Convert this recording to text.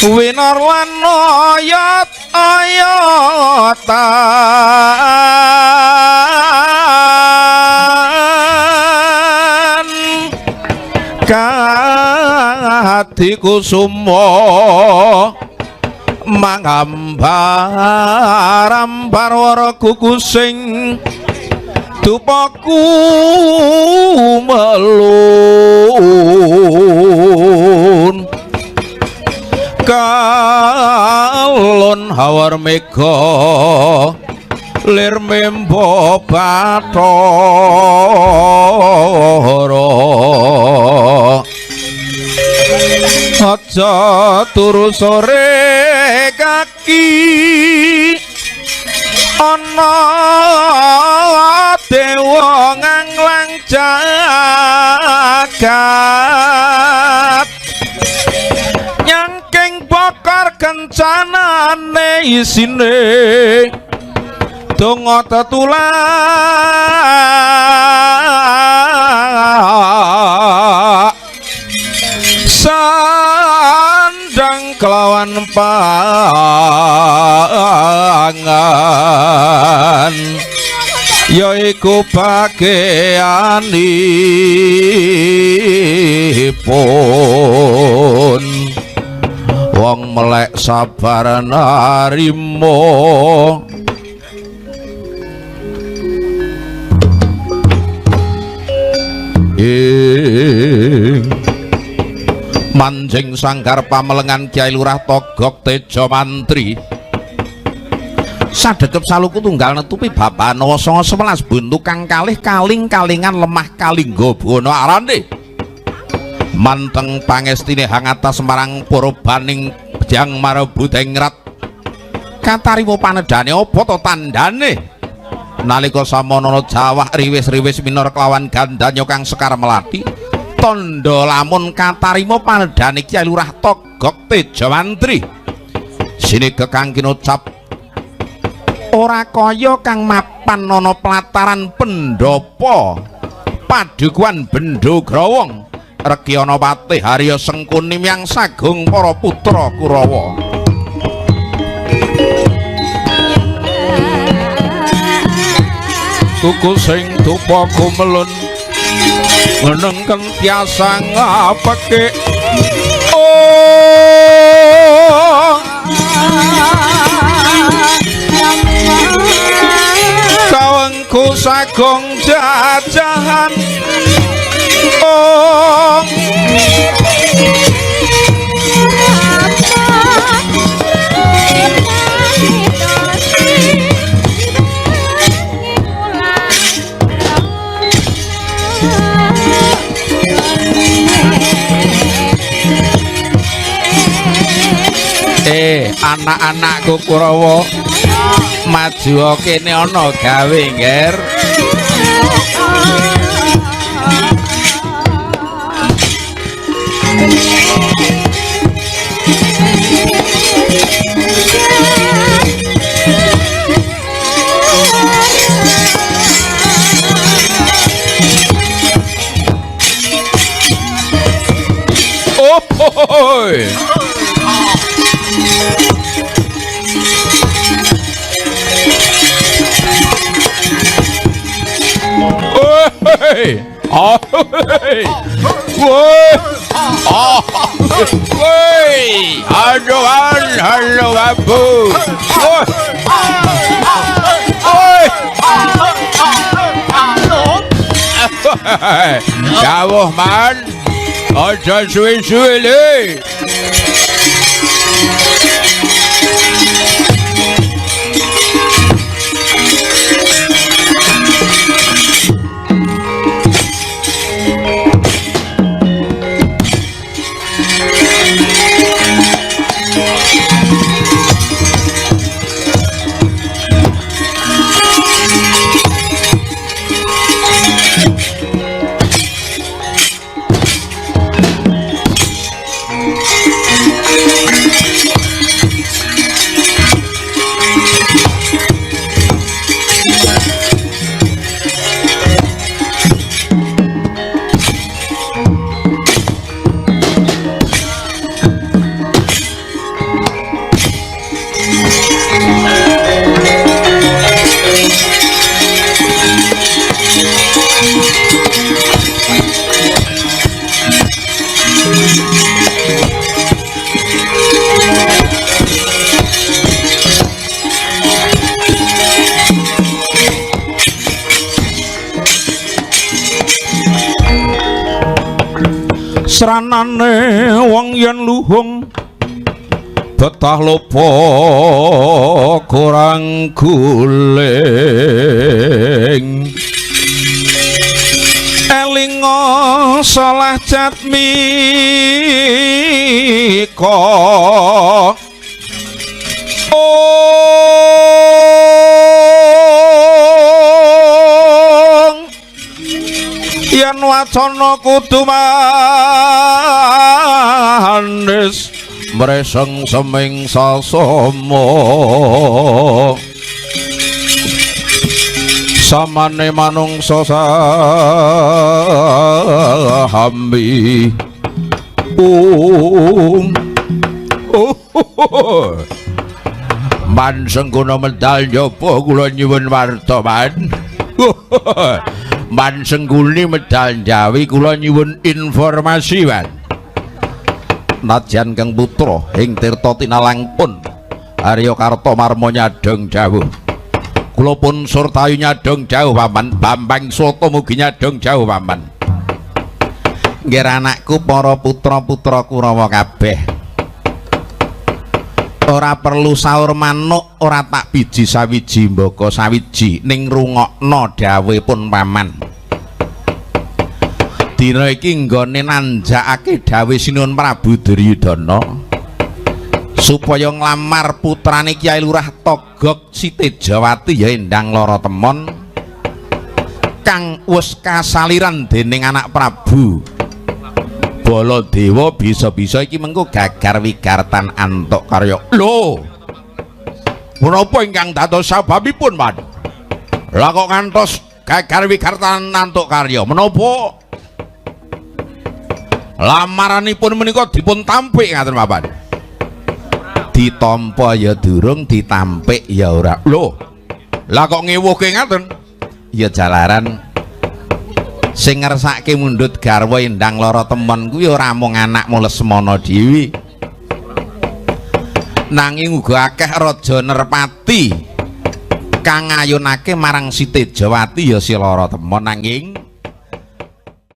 Winor lan oyot oyotan Kadi kusuma mangambar-ambar wara kukusing dupaku melun kalon hawar mega lir membo bathara aja turu sore kaki ana dewa nganglang jagat nyangking bokor kencanane isine donga tetulak sandang kelawan pangan yaiku bageanipun wong melek sabar narimo. Manjing sanggar pamelengan Kyai Lurah Togok Tejo Mantri sadhegep saluku tunggal netupi bapak nawa 911 buntu kang kalih kaling-kalingan lemah kalingga buwana arane manteng pangestine hang atas marang purbaning jang marabudengrat katarima panedane apa to tandane nalika samono jawah riwis-riwis minor kelawan gandanya kang sekar melati tandha lamun katarima panedane Kyai Lurah Togok Tejo Mantri sinega kang kinocap ora kaya kang mapan ana pelataran pendhapa padukuhan Bendo Growong Rekyana Patih Harya Sengkuni miyang sagung para putra Kurawa. Kuku sing dupa gumelun ngenengken tiasa ngapeke oh kawengku sagung jajahan oh anak-anakku Kurawa maju kene ana gawe ngger. Oh, hoi. Hey! Oh! Hey! Woi! Oh! Woi! Aduan, halo abu. Woi! Woi! Dawuh man. Aja suwe-suwe le. Sranane wong yen luhung betah lopo kurang guling. Elinga salah jatmika ong yen wacana kudu manis mreseng seming sasama samane manungsa sahambi. Man Sengguna medal njaba kula nyuwun warta man. Man Sengguni medal njawi kula nyuwun informasi man. Nadyan Kang Putra ing tirta tinalang pun Arya Karta Marma nyadong dawuh. Kula pun surtayu nyadong dawuh paman. Bambang Swata mugi nyadong dawuh paman. Nggih anakku para putra-putra Kurawa kabeh. Ora perlu saur manuk, ora tak biji sawiji mbaka sawiji ning rungokno dawuhipun paman. Dina iki nggone nanjakake dawuh Sinuwun Prabu Duryudana supaya nglamar putrane Kyai Lurah Togog Sitejawati ya Endang Lara Temon kang wis kasaliran dening anak Prabu Baladewa. Bisa-bisa iki mengko gagar wigartan antuk karya. Lho, menapa ingkang dados sababipun, Pan? Lah kok ngantos gagar wigartan antuk karya? Menapa lamaranipun menika dipun tampik ngaten, Papan? Ditampa ya durung, ditampik ya ora. Lho, lah kok ngewuhke ngaten? Ya jalaran sing ngersake mundhut garwa Endang Lara Temon kuwi ora mung anakmu Lesmana dhewe, nanging uga akeh raja nerpati kang ngayunake marang Sitejawati ya si Lara Temon. Nanging